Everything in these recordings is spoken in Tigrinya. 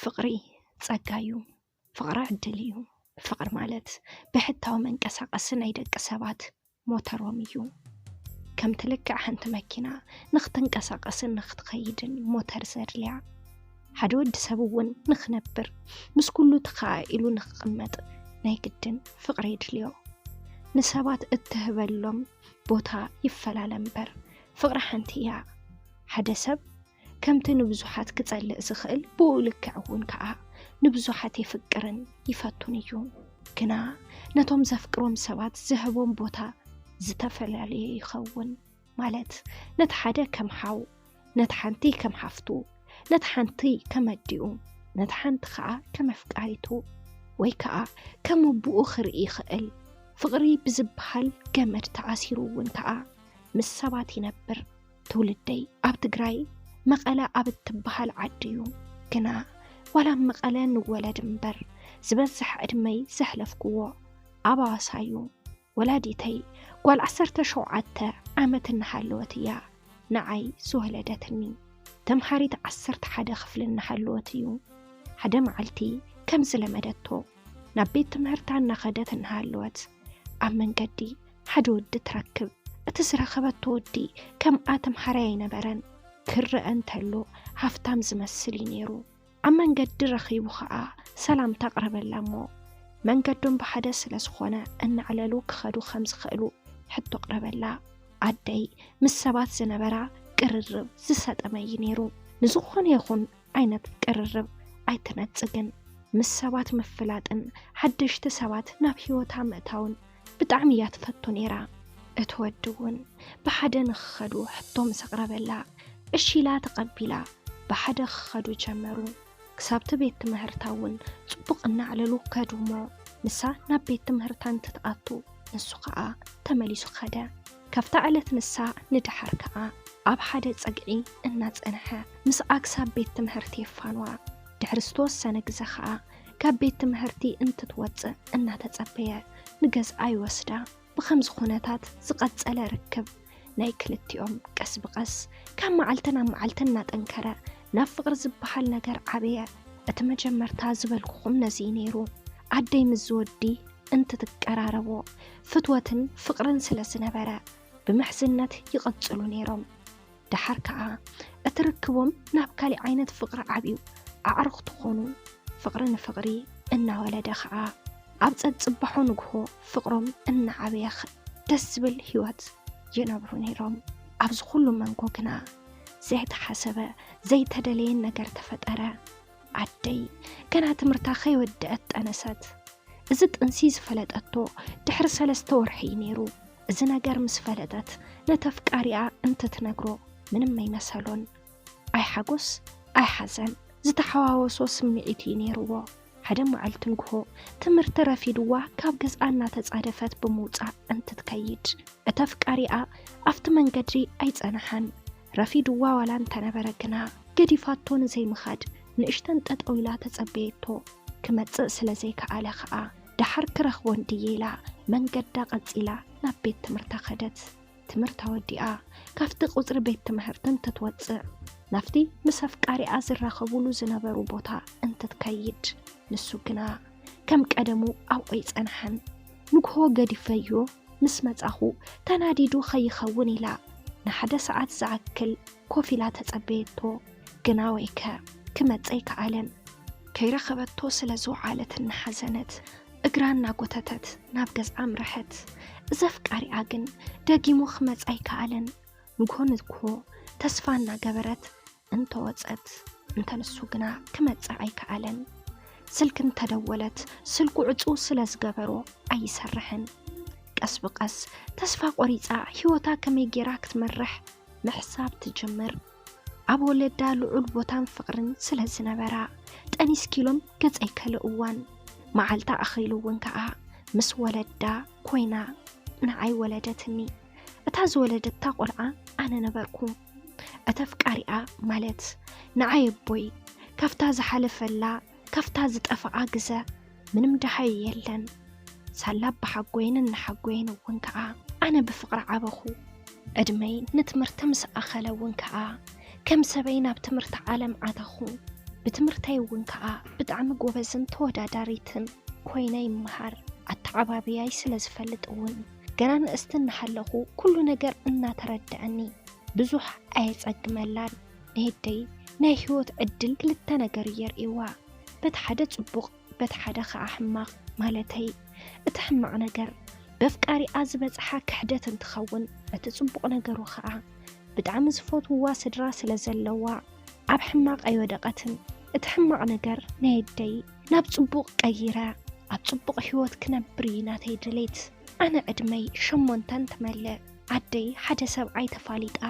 ፍቕሪ ጸጋ እዩ። ፍቕሪ ዕድል እዩ። ፍቕሪ ማለት ብሕታዊ መንቀሳቐሲ ናይ ደቂ ሰባት ሞተሮም እዩ። ከምቲ ልክዕ ሓንቲ መኪና ንኽትንቀሳቐስን ንኽትኸይድን ሞተር ዘድልያ፣ ሓደ ወዲ ሰብ እውን ንኽነብር፣ ምስ ኩሉ ተኸኣኢሉ ንኽቕመጥ ናይ ግድን ፍቕሪ የድልዮ። ንሰባት እትህበሎም ቦታ ይፈላለ እምበር፣ ፍቕሪ ሓንቲ እያ። ሓደ ሰብ ከምቲ ንብዙሓት ክጸልእ ዝኽእል፣ ብኡ ልክዕ እውን ከኣ ንብዙሓት የፍቅርን ይፈቱን እዩ። ግና ነቶም ዘፍቅሮም ሰባት ዝህቦም ቦታ ዝተፈላለየ ይኸውን። ማለት፣ ነቲ ሓደ ከም ሓው፣ ነቲ ሓንቲ ከም ሓፍቱ፣ ነቲ ሓንቲ ከም ኣዲኡ፣ ነቲ ሓንቲ ከኣ ከም ኣፍቃሪቱ፣ ወይ ከኣ ከም ኣቦኡ ክርኢ ይኽእል። ፍቕሪ ብዝበሃል ገመድ ተኣሲሩ እውን ከኣ ምስ ሰባት ይነብር። ትውልደይ ኣብ ትግራይ መቐለ ኣብ እትበሃል ዓዲ እዩ። ግና ዋላ ኣብ መቐለ ንወለድ እምበር፣ ዝበዝሕ ዕድመይ ዘሕለፍክዎ ኣብ ኣዋሳ እዩ። ወላዲተይ ጓል ዓሰርተ ሸውዓተ ዓመት እናሃለወት እያ ንዓይ ዝወለደትኒ። ተምሃሪት ዓሰርተ ሓደ ክፍሊ እናሃለወት እዩ። ሓደ መዓልቲ ከም ዝለመደቶ ናብ ቤት ትምህርታ እናኸደት እናሃለወት፣ ኣብ መንገዲ ሓደ ወዲ ትረክብ። እቲ ዝረኸበቶ ወዲ ከምኣ ተምሃራይ ኣይነበረን። ክረአ እንተሎ ሃፍታም ዝመስል እዩ ነይሩ። ኣብ መንገዲ ረኺቡ ኸኣ ሰላምታ ኣቕረበላ እሞ፣ መንገዶም ብሓደ ስለ ዝኾነ እናዕለሉ ክኸዱ ከም ዝኽእሉ ሕቶ ኣቕረበላ። ኣደይ ምስ ሰባት ዝነበራ ቅርርብ ዝሰጠመ እዩ ነይሩ። ንዝኾነ ይኹን ዓይነት ቅርርብ ኣይትነጽግን። ምስ ሰባት ምፍላጥን ሓደሽቲ ሰባት ናብ ህይወታ ምእታውን ብጣዕሚ እያ ትፈቱ ነይራ። እቲ ወዲ እውን ብሓደ ንኽኸዱ ሕቶ ምስ ኣቕረበላ፣ እሺ ኢላ ተቐቢላ ብሓደ ክኸዱ ጀመሩ። ክሳብቲ ቤት ትምህርታ እውን ጽቡቕ እናዕለሉ ከዱ እሞ፣ ንሳ ናብ ቤት ትምህርታ እንትትኣቱ፣ ንሱ ኸኣ ተመሊሱ ኸደ። ካብታ ዕለት ንሳ ንደሓር ከኣ ኣብ ሓደ ጸግዒ እናጸንሐ ምስኣ ክሳብ ቤት ትምህርቲ የፋንዋ። ድሕሪ ዝተወሰነ ግዘ ኸኣ ካብ ቤት ትምህርቲ እንትትወጽእ እናተጸበየ ንገዝኣ ይወስዳ። ብኸምዚ ኩነታት ዝቐጸለ ርክብ ናይ ክልቲኦም ቀስ ብቐስ ካብ መዓልቲ ናብ መዓልቲ እናጠንከረ ናብ ፍቕሪ ዝበሃል ነገር ዓበየ። እቲ መጀመርታ ዝበልኩኹም ነዚ እዩ ነይሩ። ኣደይ ምስ ዝወዲ እንትትቀራረቦ ፍትወትን ፍቕርን ስለ ዝነበረ ብምሕዝነት ይቕጽሉ ነይሮም። ደሓር ከኣ እቲ ርክቦም ናብ ካሊእ ዓይነት ፍቕሪ ዓብዩ። ኣዕሩኽቲ ኾኑ። ፍቕሪ ንፍቕሪ እናወለደ ከኣ ኣብ ጸጽባሖ ንግሆ ፍቕሮም እናዓበየ ኽ-፣ ደስ ዝብል ህይወት ይነብሩ ነይሮም። ኣብዚ ኩሉ መንጎ ግና ዘይተሓሰበ ዘይተደለየን ነገር ተፈጠረ። ኣደይ ገና ትምህርታ ከይወደአት ጠነሰት። እዚ ጥንሲ ዝፈለጠቶ ድሕሪ ሰለስተ ወርሒ እዩ ነይሩ። እዚ ነገር ምስ ፈለጠት ነቲ ኣፍቃሪኣ እንትትነግሮ ምንም ኣይመሰሎን። ኣይሓጎስ ኣይሓዘን ዝተሓዋወሶ ስምዒት እዩ ነይርዎ። ሓደ መዓልቲ ንግሆ ትምህርቲ ረፊድዋ ካብ ገዝኣ እናተጻደፈት ብምውጻእ እንትትከይድ፣ እቲ ኣፍቃሪኣ ኣብቲ መንገዲ ኣይጸንሓን። ረፊድዋ ዋላ እንተነበረ ግና ገዲፋቶ ንዘይምኻድ ንእሽተን ጠጠው ኢላ ተጸበየቶ። ክመጽእ ስለ ዘይከኣለ ከኣ ደሓር ክረኽቦ እንድየ ኢላ መንገዳ ቀጺላ ናብ ቤት ትምህርታ ከደት። ትምህርታ ወዲኣ ካብቲ ቁጽሪ ቤት ትምህርቲ እንትትወጽእ ናብቲ ምስ ኣፍቃሪኣ ዝራኸቡሉ ዝነበሩ ቦታ እንትትከይድ፣ ንሱ ግና ከም ቀደሙ ኣብኡ ኣይጸንሐን። ንግሆ ገዲፈዮ ምስ መጻኹ ተናዲዱ ከይኸውን ኢላ ንሓደ ሰዓት ዝኣክል ኮፍ ኢላ ተጸበየቶ። ግና ወይከ ክመጽእ ኣይከኣለን። ከይረኸበቶ ስለ ዝወዓለት እናሓዘነት እግራ እናጎተተት ናብ ገዝኣ ኣምረሐት። እዚ ኣፍቃሪኣ ግን ደጊሙ ክመጽእ ኣይከኣለን። ንግሆ ንግሆ ተስፋ እናገበረት እንተወጸት እንተ ንሱ ግና ክመጽእ ኣይከኣለን። ስልኪ እንተደወለት ስልኩ ዕጹው ስለ ዝገበሮ ኣይሰርሕን። ቀስ ብቐስ ተስፋ ቆሪጻ ህይወታ ከመይ ጌራ ክትመርሕ ምሕሳብ ትጅምር። ኣብ ወለዳ ልዑል ቦታን ፍቕርን ስለ ዝነበራ ጠኒስኪሎም ገጸይ ከለ እዋን መዓልታ ኣኺሉ እውን ከኣ ምስ ወለዳ ኮይና ንዓይ ወለደትኒ። እታ ዝወለደታ ቆልዓ ኣነ ነበርኩ። እቲ ኣፍቃሪኣ ማለት ንዓይ ኣቦይ ካብታ ዝሓለፈላ ካብታ ዝጠፍኣ ግዘ ምንም ደሃዩ የለን። ሳላ ብሓጎይን እናሓጎይን እውን ከኣ ኣነ ብፍቕሪ ዓበኹ። ዕድመይ ንትምህርቲ ምስ ኣኸለ እውን ከኣ ከም ሰበይ ናብ ትምህርቲ ዓለም ኣተኹ። ብትምህርተይ እውን ከዓ ብጣዕሚ ጎበዝን ተወዳዳሪትን ኮይነ ይመሃር። ኣተዓባብያይ ስለ ዝፈልጥ እውን ገና ንእስቲ እናሃለኹ ኩሉ ነገር እናተረድኣኒ ብዙሕ ኣየጸግመላን። ነየደይ ናይ ህይወት ዕድል ክልተ ነገር የርእይዋ፣ በቲ ሓደ ጽቡቕ በቲ ሓደ ኸዓ ሕማቕ። ማለተይ እቲ ሕማቕ ነገር በፍቃሪኣ ዝበጽሓ ክሕደት እንትኸውን፣ እቲ ጽቡቕ ነገሩ ኸዓ ብጣዕሚ ዝፈትውዋ ስድራ ስለ ዘለዋ ኣብ ሕማቕ ኣይወደቐትን። እቲ ሕማቕ ነገር ናይ ኣደይ ናብ ጽቡቕ ቀይረ ኣብ ጽቡቕ ህይወት ክነብር እዩ ናተይ ድሌት። ኣነ ዕድመይ ሸሞንተ እንትመልእ ኣደይ ሓደ ሰብኣይ ተፋሊጣ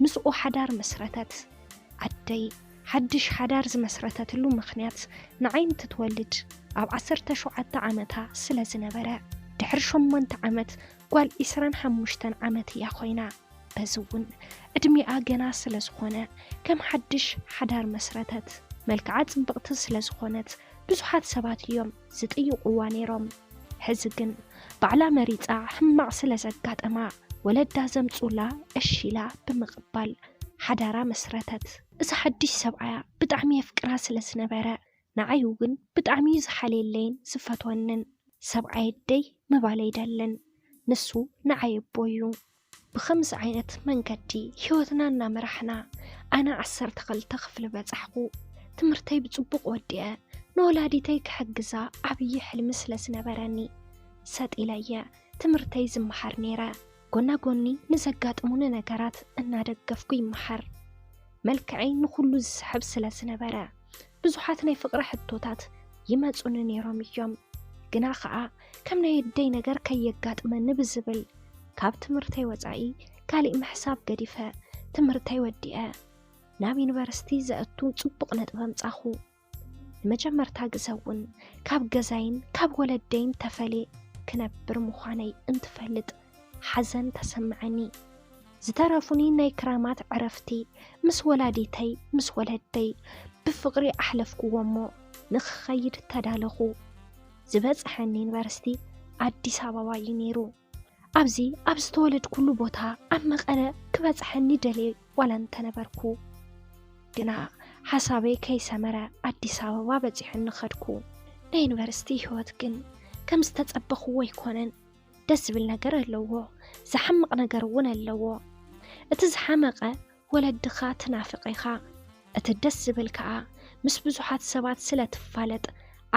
ምስኡ ሓዳር መስረተት። ኣደይ ሓድሽ ሓዳር ዝመስረተትሉ ምኽንያት ንዓይ እንትትወልድ ኣብ ዓሰርተ ሸውዓተ ዓመታ ስለ ዝነበረ፣ ድሕሪ ሸሞንተ ዓመት ጓል ዒስራን ሓሙሽተን ዓመት እያ ኮይና። በዚ እውን ዕድሚኣ ገና ስለ ዝኾነ ከም ሓድሽ ሓዳር መስረተት። መልክዓ ጽብቕቲ ስለ ዝኾነት ብዙሓት ሰባት እዮም ዝጥይቑዋ ነይሮም። ሕዚ ግን ባዕላ መሪጻ ሕማቕ ስለ ዘጋጠማ ወለዳ ዘምጹላ እሺ ኢላ ብምቕባል ሓዳራ መስረተት። እዚ ሓድሽ ሰብኣያ ብጣዕሚ የፍቅራ ስለ ዝነበረ ንዓይ እውን ብጣዕሚ እዩ ዝሓልየለይን ዝፈትወንን። ሰብኣይ ኣደይ ምባል ኣይደልን፣ ንሱ ንዓይ ኣቦ እዩ። ብኸምዚ ዓይነት መንገዲ ህይወትና እናመራሕና ኣነ ዓሰርተ ክልተ ክፍሊ በጻሕኹ። ትምህርተይ ብጽቡቕ ወዲአ ንወላዲተይ ክሕግዛ ዓብዪ ሕልሚ ስለ ዝነበረኒ ሰጥ ኢለየ ትምህርተይ ዝመሃር ነይረ። ጎና ጎኒ ንዘጋጥሙኒ ነገራት እናደገፍኩ ይመሃር። መልክዐይ ንኹሉ ዝስሕብ ስለ ዝነበረ ብዙሓት ናይ ፍቕሪ ሕቶታት ይመጹኒ ነይሮም እዮም። ግና ኸኣ ከም ናይ ኣደይ ነገር ከየጋጥመኒ ብዝብል ካብ ትምህርተይ ወጻኢ ካሊእ ምሕሳብ ገዲፈ ትምህርተይ ወዲአ ናብ ዩኒቨርሲቲ ዘእቱ ጽቡቕ ነጥቢ ኣምጻኹ። ንመጀመርታ ግዘ እውን ካብ ገዛይን ካብ ወለደይን ተፈልየ ክነብር ምዃነይ እንትፈልጥ ሓዘን ተሰምዐኒ። ዝተረፉኒ ናይ ክራማት ዕረፍቲ ምስ ወላዲተይ ምስ ወለደይ ብፍቕሪ ኣሕለፍክዎ እሞ ንኽኸይድ ተዳለኹ። ዝበጽሐኒ ዩኒቨርሲቲ ኣዲስ ኣበባ እዩ ነይሩ። ኣብዚ ኣብ ዝተወለድኩሉ ቦታ ኣብ መቐለ ክበጽሐኒ ደልየ ዋላ እንተነበርኩ ግና ሓሳበይ ከይሰመረ ኣዲስ ኣበባ በጺሑኒ ኸድኩ። ናይ ዩኒቨርሲቲ ህይወት ግን ከም ዝተጸበኽዎ ኣይኮነን። ደስ ዝብል ነገር ኣለዎ፣ ዘሓምቕ ነገር እውን ኣለዎ። እቲ ዝሓመቐ ወለድኻ ትናፍቕ ኢኻ። እቲ ደስ ዝብል ከኣ ምስ ብዙሓት ሰባት ስለ ትፋለጥ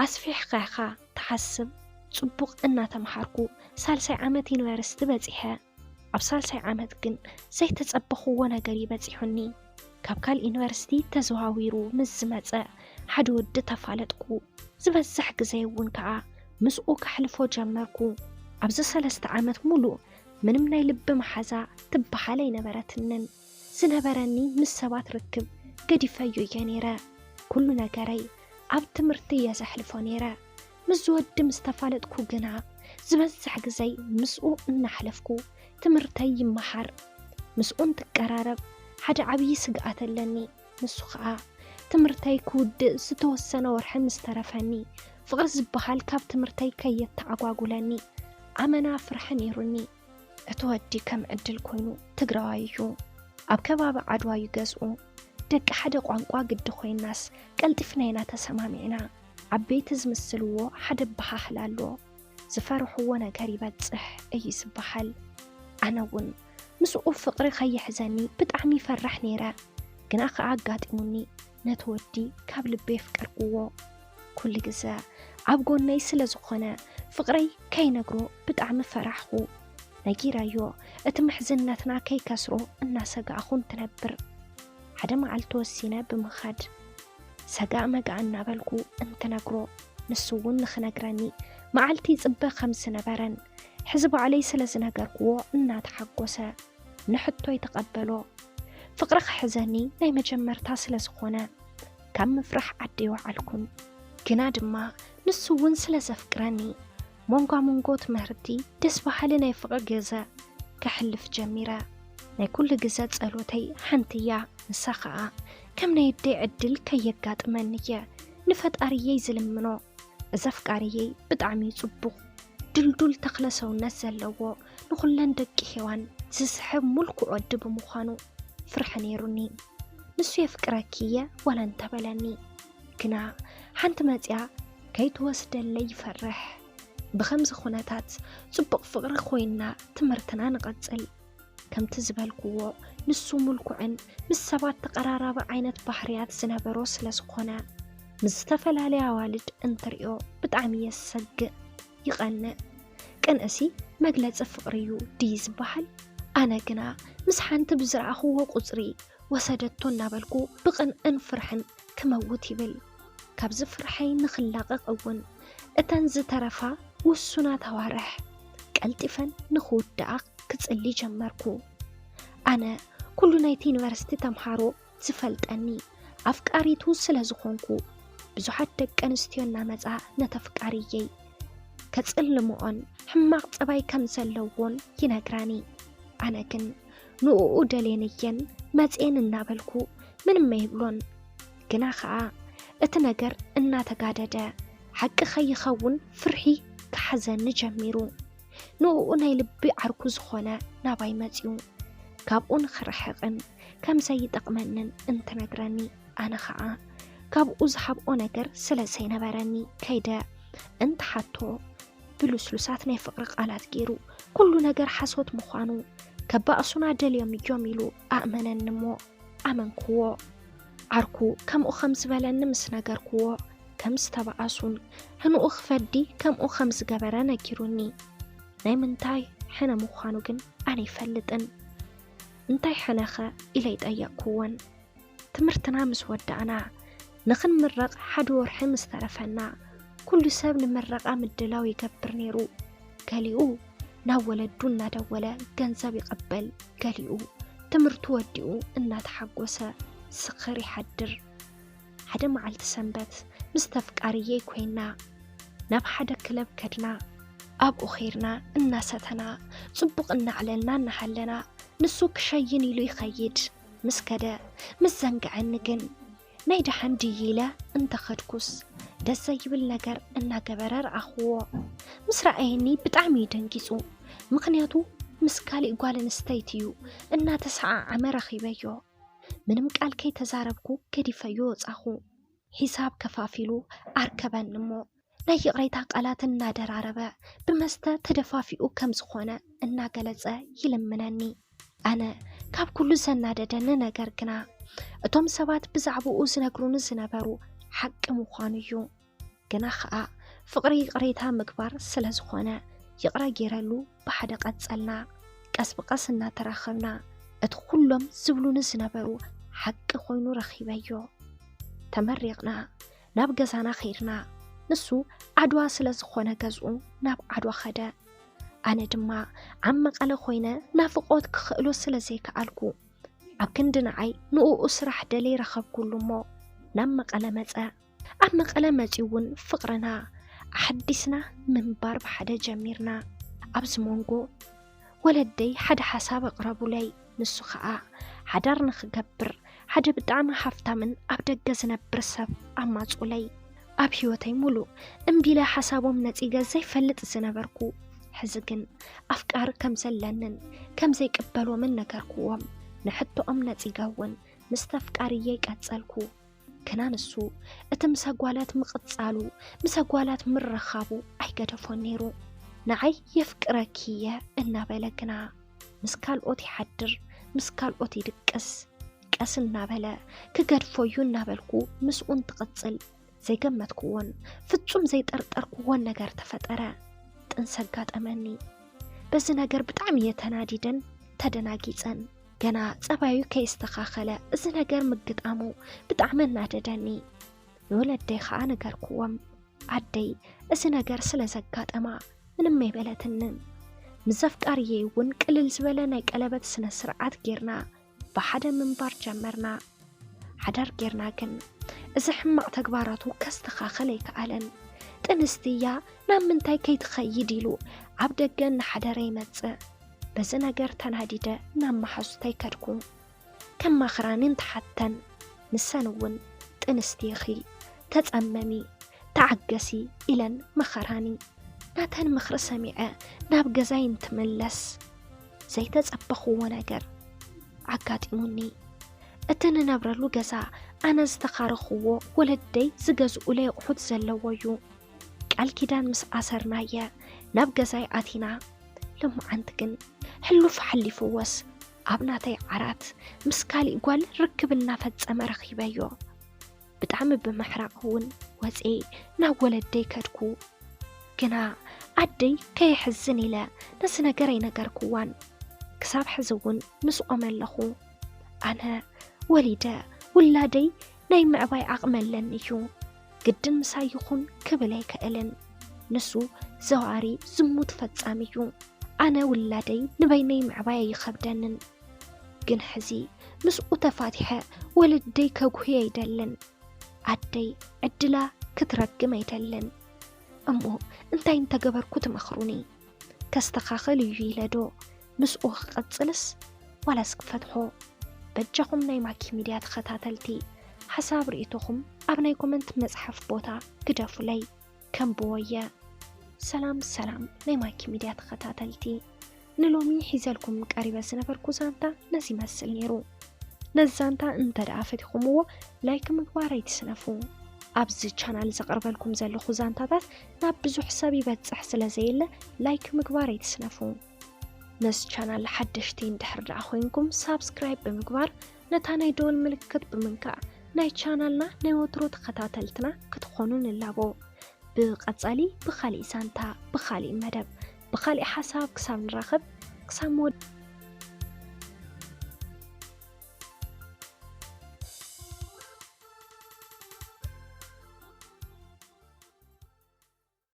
ኣስፊሕኻ ኢኻ ትሓስብ። ጽቡቕ እናተምሃርኩ ሳልሳይ ዓመት ዩኒቨርሲቲ በጺሐ። ኣብ ሳልሳይ ዓመት ግን ዘይተጸበኽዎ ነገር እዩ በጺሑኒ። ካብ ካልእ ዩኒቨርሲቲ ተዘዋዊሩ ምስ ዝመጸ ሓደ ወዲ ተፋለጥኩ። ዝበዝሕ ግዜ እውን ከኣ ምስኡ ከሕልፎ ጀመርኩ። ኣብዚ ሰለስተ ዓመት ሙሉእ ምንም ናይ ልቢ መሓዛ ትበሃል ኣይነበረትንን። ዝነበረኒ ምስ ሰባት ርክብ ገዲፈዮ እየ ነይረ። ኩሉ ነገረይ ኣብ ትምህርቲ እየ ዘሕልፎ ነይረ። ምስ ዝወዲ ምስ ተፋለጥኩ ግና ዝበዝሕ ግዘይ ምስኡ እናሕለፍኩ ትምህርተይ ይመሃር። ምስኡ እንትቀራረብ ሓደ ዓብዪ ስግኣት ኣለኒ። ንሱ ኸኣ ትምህርተይ ክውድእ ዝተወሰነ ወርሒ ምስ ተረፈኒ ፍቕሪ ዝበሃል ካብ ትምህርተይ ከየተዓጓጉለኒ ኣመና ፍርሒ ነይሩኒ። እቲ ወዲ ከም ዕድል ኮይኑ ትግራዋይ እዩ። ኣብ ከባቢ ዓድዋ እዩ ገዝኡ። ደቂ ሓደ ቋንቋ ግዲ ኮይናስ ቀልጢፍና ኢና ተሰማሚዕና። ዓበይቲ ዝምስልዎ ሓደ ኣበሃህላ ኣሎ። ዝፈርሕዎ ነገር ይበጽሕ እዩ ዝበሃል። ኣነ እውን ምስኡ ፍቕሪ ከይሕዘኒ ብጣዕሚ ይፈርሕ ነይረ። ግና ኸኣ ኣጋጢሙኒ ነቲ ወዲ ካብ ልቢ የፍቀርክዎ። ኩሉ ግዘ ኣብ ጎነይ ስለ ዝኾነ ፍቕረይ ከይነግሮ ብጣዕሚ ፈራሕኹ። ነጊረዮ እቲ ምሕዝነትና ከይከስሮ እናሰጋእኹ እንትነብር ሓደ መዓልቲ ወሲነ ብምኻድ ሰጋእ መጋእ እናበልኩ እንትነግሮ ንሱ እውን ንኽነግረኒ መዓልቲ ይጽበ ከም ዝነበረን ሕዚ ባዕለይ ስለ ዝነገርክዎ እናተሓጎሰ ንሕቶይ ተቐበሎ። ፍቕሪ ክሕዘኒ ናይ መጀመርታ ስለ ዝኾነ ካብ ምፍራሕ ዓዲ ኣይወዓልኩን። ግና ድማ ንሱ እውን ስለ ዘፍቅረኒ መንጓ መንጎ ትምህርቲ ደስ በሃሊ ናይ ፍቕሪ ግዘ ከሕልፍ ጀሚረ። ናይ ኩሉ ግዘ ጸሎተይ ሓንቲ እያ፣ ንሳ ኸኣ ከም ናይ ኣደይ ዕድል ከየጋጥመኒ እየ ንፈጣሪየይ ዝልምኖ። እዚ ኣፍቃሪየይ ብጣዕሚ እዩ ጽቡቕ፣ ድልዱል ተኽለ ሰውነት ዘለዎ፣ ንኹለን ደቂ ሄዋን ዝስሕብ ምልኩዕ ወዲ ብምዃኑ ፍርሒ ነይሩኒ። ንሱ የፍቅረኪ እየ ዋላ እንተበለኒ ግና ሓንቲ መጽያ ከይትወስደለይ ይፈርሕ። ብኸምዚ ኩነታት ጽቡቕ ፍቕሪ ኮይንና ትምህርትና ንቐጽል። ከምቲ ዝበልክዎ፣ ንሱ ምልኩዕን ምስ ሰባት ተቐራራቢ ዓይነት ባህርያት ዝነበሮ ስለ ዝኾነ፣ ምስ ዝተፈላለያ ኣዋልድ እንትሪኦ ብጣዕሚ የሰግእ፣ ይቐንእ። ቅንእሲ መግለጺ ፍቕሪ እዩ ድዩ ዝበሃል? ኣነ ግና ምስ ሓንቲ ብዝረኣኽዎ ቁጽሪ ወሰደቶ እናበልኩ ብቕንእን ፍርሕን ክመውት ይብል። ካብዚ ፍርሐይ ንኽላቐቕ እውን እተን ዝተረፋ ውሱናት ኣዋርሕ ቀልጢፈን ንኽውድኣ ክጽሊ ጀመርኩ። ኣነ ኩሉ ናይቲ ዩኒቨርሲቲ ተምሃሮ ዝፈልጠኒ ኣፍቃሪቱ ስለ ዝኾንኩ፣ ብዙሓት ደቂ ኣንስትዮ እናመጻ ነተፍቃርየይ ከጽልምኦን ሕማቕ ጸባይ ከም ዘለዎን ይነግራኒ። ኣነ ግን ንእኡ ደልየንየን መጽየን እናበልኩ ምንም ኣይብሎን። ግና ኸኣ እቲ ነገር እናተጋደደ ሓቂ ከይኸውን ፍርሒ ክሓዘኒ ጀሚሩ። ንእኡ ናይ ልቢ ዓርኩ ዝኾነ ናባይ መጽዩ። ካብኡ ንኽርሕቕን ከም ዘይጠቕመንን እንትነግረኒ፣ ኣነ ኸኣ ካብኡ ዝሃብኦ ነገር ስለ ዘይነበረኒ ከይደ እንትሓቶ ብልስሉሳት ናይ ፍቕሪ ቃላት ገይሩ ኩሉ ነገር ሓሶት ምዃኑ ከባእሱና ደልዮም እዮም ኢሉ ኣእመነኒ እሞ ኣመንክዎ። ዓርኩ ከምኡ ከም ዝበለኒ ምስ ነገርክዎ ከም ዝተባኣሱን ህንኡ ክፈዲ ከምኡ ከም ዝገበረ ነጊሩኒ። ናይ ምንታይ ሕነ ምዃኑ ግን ኣነ ይፈልጥን። እንታይ ሕነኸ ኢለ ይጠየቅክዎን። ትምህርትና ምስ ወዳእና ንኽንምረቕ ሓደ ወርሒ ምስ ተረፈና ኩሉ ሰብ ንምረቓ ምድላው ይገብር ነይሩ። ገሊኡ ናብ ወለዱ እናደወለ ገንዘብ ይቕበል፣ ገሊኡ ትምህርቱ ወዲኡ እናተሓጎሰ ስኽር ይሓድር። ሓደ መዓልቲ ሰንበት ምስ ተፍቃርየይ ኮይና ናብ ሓደ ክለብ ከድና። ኣብኡ ኸይድና እናሰተና ጽቡቕ እናዕለልና እናሃለና ንሱ ክሸይን ኢሉ ይኸይድ። ምስ ከደ ምስ ዘንግዐኒ ግን ናይ ደሓን ድዩ ኢለ እንተኸድኩስ ደስ ዘይብል ነገር እናገበረ ረኣኽዎ። ምስ ረኣየኒ ብጣዕሚ እዩ ደንጊጹ። ምኽንያቱ ምስ ካሊእ ጓል ኣንስተይቲ እዩ እናተሰዓዓመ ረኺበዮ። ምንም ቃል ከይተዛረብኩ ገዲፈዮ ወጻኹ። ሒሳብ ከፋፊሉ ኣርከበኒ እሞ ናይ ይቕሬታ ቃላት እናደራረበ ብመስተ ተደፋፊኡ ከም ዝኾነ እናገለጸ ይልምነኒ። ኣነ ካብ ኩሉ ዘናደደኒ ነገር ግና እቶም ሰባት ብዛዕባኡ ዝነግሩኒ ዝነበሩ ሓቂ ምዃኑ እዩ። ግና ኸኣ ፍቕሪ ይቕሬታ ምግባር ስለ ዝኾነ ይቕረ ገይረሉ ብሓደ ቀጸልና። ቀስ ብቐስ እናተራኸብና እቲ ኩሎም ዝብሉኒ ዝነበሩ ሓቂ ኮይኑ ረኺበዮ። ተመሪቕና ናብ ገዛና ኸይድና። ንሱ ዓድዋ ስለ ዝኾነ ገዝኡ ናብ ዓድዋ ኸደ። ኣነ ድማ ኣብ መቐለ ኮይነ ናፍቖት ክኽእሎ ስለ ዘይከኣልኩ ኣብ ክንዲ ንዓይ ንእኡ ስራሕ ደለይ ረኸብኩሉ እሞ ናብ መቐለ መጸ። ኣብ መቐለ መጺኡ እውን ፍቕርና ኣሐዲስና ምንባር ብሓደ ጀሚርና። ኣብዚ መንጎ ወለደይ ሓደ ሓሳብ ኣቕረቡለይ። ንሱ ኸኣ ሓዳር ንኽገብር ሓደ ብጣዕሚ ሃፍታምን ኣብ ደገ ዝነብር ሰብ ኣማጹለይ። ኣብ ህይወተይ ሙሉእ እምቢ ኢለ ሓሳቦም ነጺገ ዘይፈልጥ ዝነበርኩ፣ ሕዚ ግን ኣፍቃሪ ከም ዘለንን ከም ዘይቅበሎምን ነገርክዎም። ንሕቶኦም ነጺገ እውን ምስ ተፍቃርየይ ቀጸልኩ። ግና ንሱ እቲ ምስ ኣጓላት ምቕጻሉ፣ ምስ ኣጓላት ምርኻቡ ኣይገደፎን ነይሩ። ንዓይ የፍቅረኪ እየ እናበለ ግና ምስ ካልኦት ይሓድር፣ ምስ ካልኦት ይድቅስ። ቀስ እናበለ ክገድፎ እዩ እናበልኩ ምስኡ እንትቕጽል ዘይገመትክዎን ፍጹም ዘይጠርጠርክዎን ነገር ተፈጠረ። ጥንሲ ኣጋጠመኒ። በዚ ነገር ብጣዕሚ እየ ተናዲደን ተደናጊጸን። ገና ጸባዩ ከይስተኻኸለ እዚ ነገር ምግጣሙ ብጣዕሚ ኣናደደኒ። ንወለደይ ኸኣ ነገርክዎም። ኣደይ እዚ ነገር ስለ ዘጋጠማ ምንም ኣይበለትንን። ምስ ኣፍቃርየይ እውን ቅልል ዝበለ ናይ ቀለበት ስነ ስርዓት ጌርና ብሓደ ምንባር ጀመርና። ሓዳር ጌርና ግን እዚ ሕማቕ ተግባራቱ ከስተኻኽል ኣይከኣለን። ጥንስቲ እያ ናብ ምንታይ ከይትኸይድ ኢሉ ኣብ ደገ እናሓደረ ይመጽእ። በዚ ነገር ተናዲደ ናብ መሓዙተይ ከድኩ። ከማኽራኒ እንትሓተን ንሰን እውን ጥንስቲ ኢኺ፣ ተጸመሚ፣ ተዓገሲ ኢለን መኸራኒ። ናተን ምኽሪ ሰሚዐ ናብ ገዛይ እንትምለስ ዘይተጸበኽዎ ነገር ኣጋጢሙኒ። እቲ ንነብረሉ ገዛ ኣነ ዝተኻረኽዎ ወለደይ ዝገዝኡለይ ኣቑሑት ዘለዎ እዩ። ቃል ኪዳን ምስ ኣሰርናየ ናብ ገዛይ ኣቲና። ሎማዓንቲ ግን ሕሉፍ ሓሊፍዎስ ኣብ ናተይ ዓራት ምስ ካሊእ ጓል ርክብ እናፈጸመ ረኺበዮ። ብጣዕሚ ብምሕራቕ እውን ወፅኤ ናብ ወለደይ ከድኩ። ግና ኣደይ ከየሕዝን ኢለ ነዚ ነገር ኣይነገርክዋን። ክሳብ ሕዚ እውን ምስኦም ኣለኹ። ኣነ ወሊደ ውላደይ ናይ ምዕባይ ዓቕሚ ኣለኒ እዩ። ግድን ምሳይ ይኹን ክብል ኣይክእልን። ንሱ ዘዋሪ ዝሙት ፈጻሚ እዩ። ኣነ ውላደይ ንበይነይ ምዕባይ ኣይኸብደንን። ግን ሕዚ ምስኡ ተፋቲሐ ወለደይ ከጉህይ ኣይደልን። ኣደይ ዕድላ ክትረግም ኣይደልን። እሞ እንታይ እንተገበርኩ ትመኽሩኒ? ከስተኻኸል እዩ ኢለ ዶ ምስኡ ክቐጽልስ ዋላስ ክፈትሖ? በጃኹም ናይ ማኪ ሚድያ ተኸታተልቲ ሓሳብ ርእይቶኹም ኣብ ናይ ኮመንት መጽሓፍ ቦታ ግደፉለይ። ከንብቦ እየ። ሰላም ሰላም ናይ ማኪ ሚድያ ተኸታተልቲ፣ ንሎሚ ሒዘልኩም ቀሪበ ዝነበርኩ ዛንታ ነዚ ይመስል ነይሩ። ነዚ ዛንታ እንተ ደኣ ፈቲኹምዎ ላይክ ምግባር ኣይትስነፉ። ኣብዚ ቻናል ዘቕርበልኩም ዘለኹ ዛንታታት ናብ ብዙሕ ሰብ ይበጽሕ ስለ ዘየለ ላይክ ምግባር ኣይትስነፉ። ነዚ ቻናል ሓደሽቲ እንድሕር ደኣ ኮይንኩም ሳብስክራይብ ብምግባር ነታ ናይ ደወል ምልክት ብምንካእ ናይ ቻናልና ናይ ወትሮ ተኸታተልትና ክትኾኑ ንላቦ። ብቐጻሊ ብኻሊእ ዛንታ፣ ብኻሊእ መደብ፣ ብኻሊእ ሓሳብ ክሳብ ንራኸብ፣ ክሳብ መወድ-